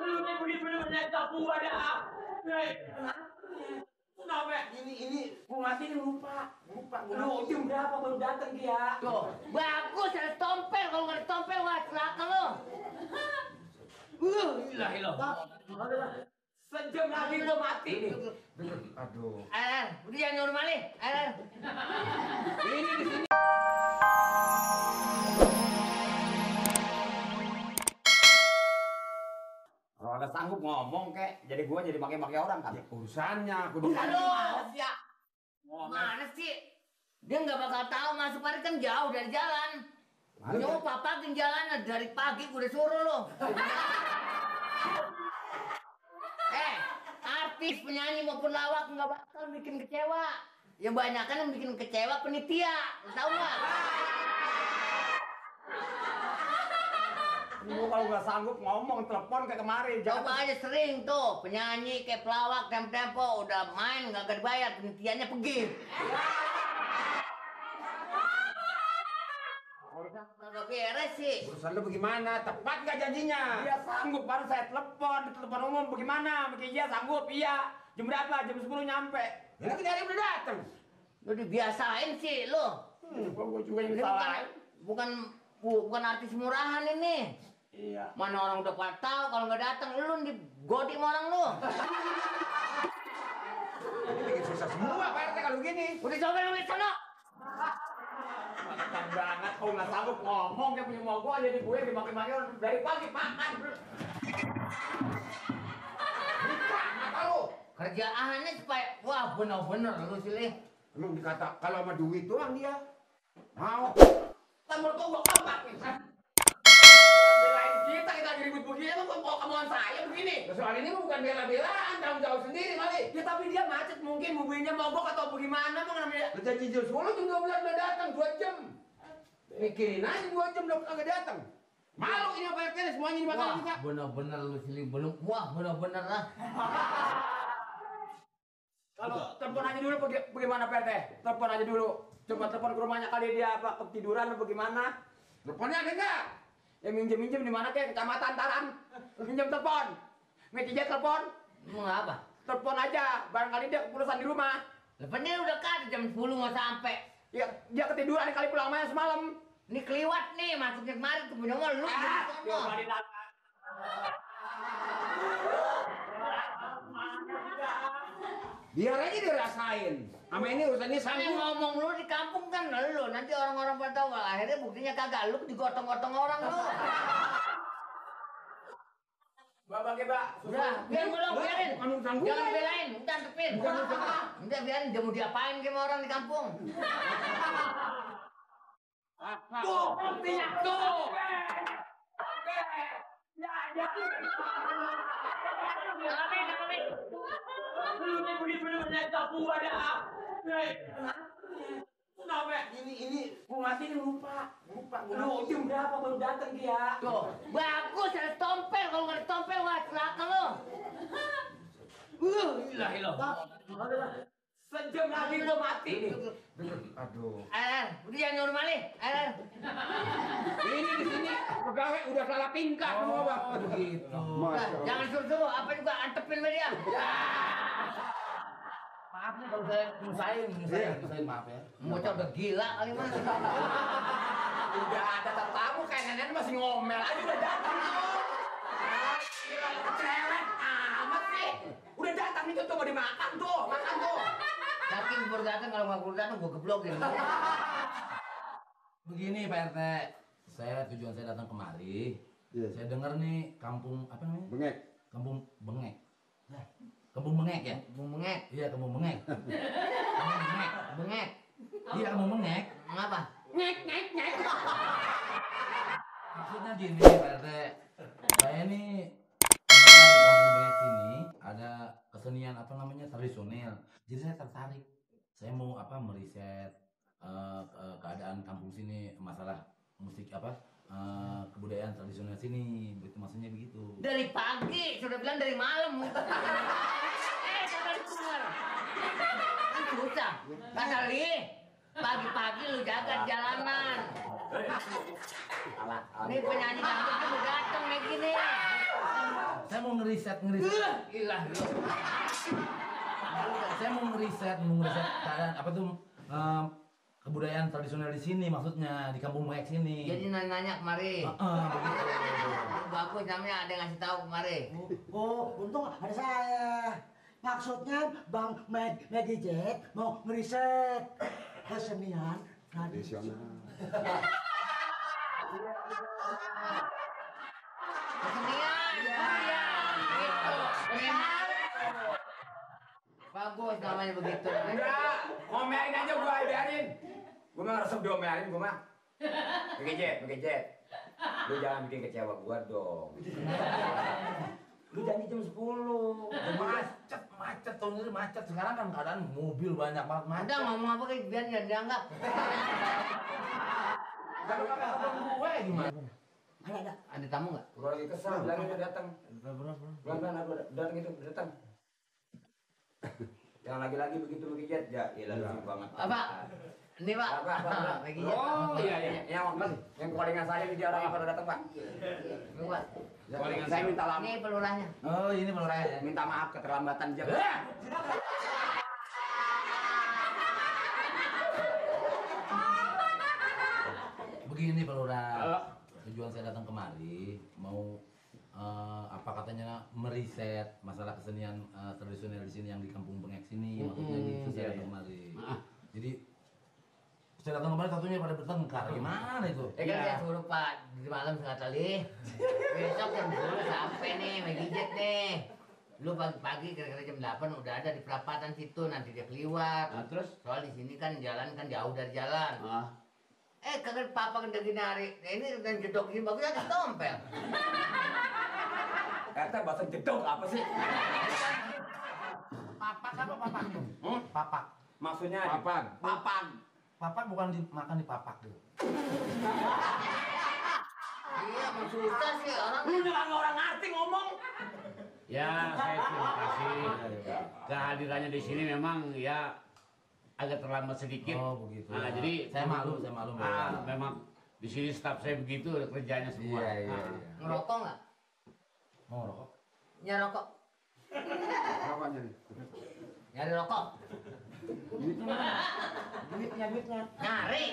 Lu nih bener-bener capu ada. Kenapa? Ini Bu Mati ini lupa. Lu jam berapa baru datang dia? Tuh, bagus ada tompel. Kalau nggak ada tompel, wah celaka lo. Ilah. Sejam lagi gua mati nih. Aduh. Udah jangan nyuruh malih. Ini di sini. Kalau ada sanggup ngomong kek, jadi gua jadi pakai orang kan. Urusannya kudu. Aduh, mana sih? Dia nggak bakal tahu masuk pagi kan jauh dari jalan. Nyoba papakin jalannya dari pagi udah suruh lo. Artis, penyanyi maupun lawak nggak bakal bikin kecewa. Ya banyak kan yang bikin kecewa penitia, tahu nggak? Lu kalau nggak sanggup ngomong, telepon kayak kemarin. Coba aja sering tuh, penyanyi kayak pelawak, tempo udah main nggak dibayar, penitiannya pergi. Urusan nggak beres sih. Urusan lu bagaimana? Tepat nggak janjinya? Dia sanggup, baru saya telepon umum bagaimana? Iya sanggup, iya. Jam berapa? Jam 10 nyampe. Ya kan hari udah datang. Lu dibiasain sih lo. Gua juga yang Ini salah. bukan artis murahan ini. Iya. Mana orang udah pada tahu kalau nggak datang lu digodi sama orang lu. Ini bikin susah semua Pak RT kalau gini. Udah coba lu lihat sana. Makan banget, kau nggak sanggup ngomong kayak punya mau gua jadi gue dimaki-maki orang dari pagi makan. Bukan, apa lu? Kerjaannya supaya wah bener-bener lu sih Lih. Emang dikata kalau sama duit doang dia mau. Tambah kau gua kampak nih. Belain kita lagi ribut begini, emang kau kemauan saya begini. Soal ini bukan bela-belaan, tanggung jawab sendiri kali. Ya tapi dia macet mungkin mobilnya mogok atau bagaimana emang namanya. Janji jam 10 jam 12 udah datang 2 jam. Mikirin aja 2 jam udah kagak datang. Malu ini Pak RT semuanya dimakan Wah kita. bener-bener lu sih Lih. Belum wah bener-bener lah. Kalau telepon aja dulu bagaimana Pak RT? Telepon aja dulu. Coba telepon ke rumahnya kali dia apa ketiduran atau bagaimana? Teleponnya ada enggak? Ya minjem di mana kek? Kecamatan Taran. Minjem telepon. Meja telepon. Mau apa? Telepon aja. Barangkali dia keputusan di rumah. Lepas udah kan jam 10 nggak sampai. Ya dia ketiduran kali pulang main semalam. Ini keliwat nih masuknya kemarin tuh punya lu. Dia balik datang. Biar aja dirasain. Sama ini urusannya Yang sanggup. ngomong lu di kampung kan lu, nanti orang-orang pada tahu akhirnya buktinya kagak lu digotong-gotong orang lu. Babak ya, Pak. Udah, biar pulang biarin. Bukan urusan gue. Jangan belain, udah tepin. Udah biarin dia mau diapain sama orang di kampung. Tuh, buktinya tuh. Lu nih bener-bener capu ada. Kenapa? Ini Bu Mati ini lupa. Lu jam berapa baru datang dia? Tuh, bagus ada tompel. Kalau nggak ada tompel, wah celaka lo. Ilah. Sejam lagi gua mati nih. Aduh. Udah jangan nyuruh malih. Ini di sini pegawai udah salah tingkat semua Bang. Begitu. Jangan suruh-suruh, apa juga antepin sama dia. Maaf nih kalau saya nyusahin maaf ya. Bocah udah gila kali mah. Udah ada tamu kayak nenek masih ngomel aja udah datang. Cerewet amat sih. Udah datang nih tuh mau dimakan tuh, makan tuh. Yakin baru datang, kalau nggak baru datang gua geblokin. Begini Pak RT, tujuan saya datang kemari. Iya. Saya dengar nih kampung apa namanya? Bengek. Kampung Bengek. Kampung Bengek ya? Kampung Bengek. Iya kampung Bengek. Kampung Bengek. Bengek. Iya kampung Bengek. Ngapa? Ngek. Maksudnya gini Pak RT, saya nih di kampung Bengek sini ada kesenian apa namanya tradisional. Jadi saya tertarik. Saya mau meriset keadaan kampung sini, masalah musik kebudayaan tradisional sini, begitu maksudnya begitu. Dari pagi, sudah bilang dari malam. Jangan keluar. Kan susah. Kata Li, Pagi-pagi lu jaga di jalanan. Nih penyanyi dangdut tuh dateng kayak gini. Saya mau ngeriset. Gila lu. Saya mau ngeriset keadaan apa tuh kebudayaan tradisional di sini, maksudnya di Kampung Bengek sini. Jadi nanya-nanya kemari. Begitu. Bagus namanya ada yang ngasih tahu kemari. Oh, untung ada saya. Maksudnya Bang Maggie Jack mau ngeriset kesenian tradisional. Kesenian, gitu. Bagus namanya begitu. Enggak, ngomelin aja gua biarin. Gua mah resep diomelin gua mah. Begijet. Lu jangan bikin kecewa gua dong. Lu janji jam 10. Macet tahun ini macet. Sekarang kan keadaan mobil banyak banget macet. Ada ngomong apa kayak biar jangan dianggap. Kalau pakai abang gue gimana? Ada. Ada tamu nggak? Gua lagi kesal, bilangin udah datang. Berapa? Pelan-pelan aku datang itu, datang. Yang lagi-lagi begitu begijet, ya ilah lucu banget. Apa? Ini Pak. Apa? Lagi Oh iya. Yang kolingan saya di jarang pada datang, Pak. Ini Pak. Kolingan saya minta lama. Ini pelurahnya. Oh ini pelurahnya. Minta maaf keterlambatan jam. Begini Pak Lurah. Tujuan saya datang kemari mau apa katanya meriset masalah kesenian tradisional di sini yang di Kampung Bengek sini, maksudnya gitu saya datang kemari. Jadi saya datang kemari satunya pada bertengkar, gimana itu? Kan saya suruh Pak di malam setengah kali. Besok jam 10 sampai nih, Megijet nih. Lu pagi-pagi kira-kira jam 8 udah ada di perapatan situ, nanti dia keliwat. Terus? Soal di sini kan jalan kan jauh dari jalan. Kagak papa kan dari nari. Ini dan jedok ini bagus aja tompel. Kata bahasa jedok apa sih? Papak apa papaknya? Papak. Maksudnya Papan. Papak bukan dimakan di papak tuh. Iya, mau susah sih orang. Lu nyerang orang ngerti ngomong. Ya, saya terima kasih. Kehadirannya di sini memang ya agak terlambat sedikit. Oh begitu. Nah, jadi saya malu. memang di sini staf saya begitu kerjanya semua. Iya. Ngerokok nggak? Mau rokok? Nyarokok. Apanya nih? Nyari rokok. Duitnya. Nyari.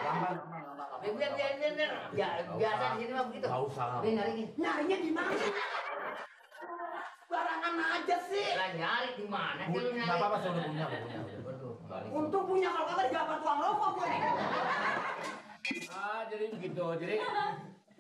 Lambat. Biar. Ya, biasa di sini mah begitu. Nggak usah. Dia nyari gini. Nyarinya di mana? Barangan aja sih. Lah nyari di mana sih lu nyari? Nggak apa-apa, saya udah punya. Waduh, balik. Untung punya kalau kagak digampar tuang rokok gue. Jadi begitu. Jadi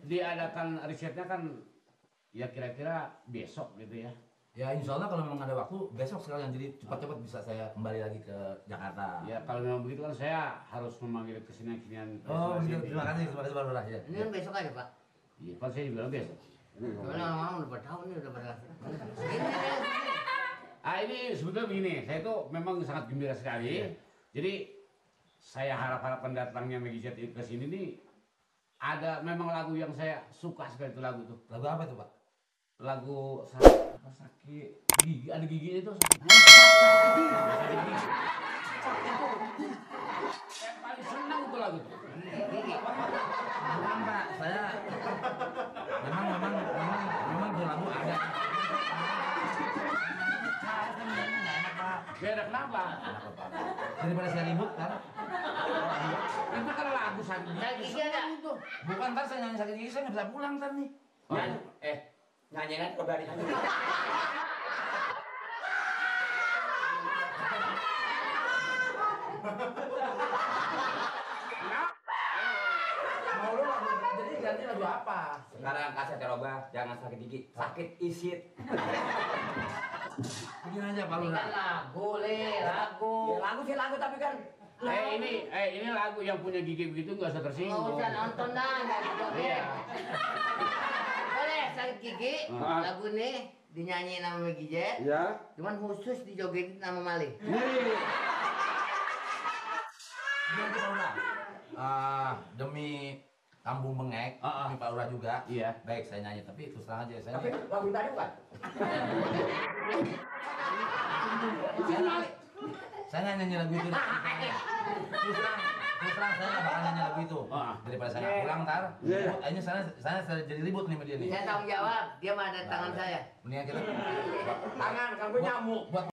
diadakan risetnya kan ya kira-kira besok gitu ya. Ya insya Allah kalau memang ada waktu besok sekalian, jadi cepat-cepat bisa saya kembali lagi ke Jakarta. Ya kalau memang begitu kan saya harus memanggil kesenian-kesenian. Oh begitu. Terima kasih Pak Lurah ya. Ini kan besok aja, Pak. Iya, kan saya bilang besok. Soalnya orang-orang udah pada tahu nih, udah pada Ini sebetulnya begini, saya itu memang sangat gembira sekali. Jadi saya harap-harapkan datangnya Maggie Jet ke sini nih ada memang lagu yang saya suka sekali itu lagu tuh. Lagu apa itu Pak? Lagu sakit gigi, ada giginya itu sakit gigi. Saya paling senang itu lagu tuh. Bukan Pak, saya memang itu lagu ada. Beda kenapa? Daripada saya ribut kan? Itu kan lagu sakit gigi. Sakit gigi ada? Bukan, ntar saya nyanyi sakit gigi, saya nggak bisa pulang ntar nih. Nyanyiin aja berani aja. Mau lu lagu, jadi ganti lagu apa? Sekarang kasih teroba, jangan sakit gigi, sakit isit. Begini aja Pak Ini Lurah. kan lagu, lagu. Ya lagu sih lagu tapi kan. Ini lagu yang punya gigi begitu nggak usah Nggak tersinggung. usah nonton dah, nggak gitu. Iya. Boleh sakit gigi, lagu nih dinyanyiin sama Maggie Jet. Ya. Cuman khusus dijogetin sama Mali. Begini aja Pak Lurah. Demi Kampung Bengek, demi Pak Lurah juga. Iya. Baik, saya nyanyi, tapi terus terang aja saya. Tapi lagu tadi bukan. Saya nggak nyanyi lagu itu. Terus terang saya nggak bakal nyanyi lagu itu. Daripada saya nggak pulang ntar, akhirnya saya jadi ribut nih sama dia nih. Saya tanggung jawab, dia mah ada tangan saya. Mendingan kita Tangan, kan gue nyamuk. buat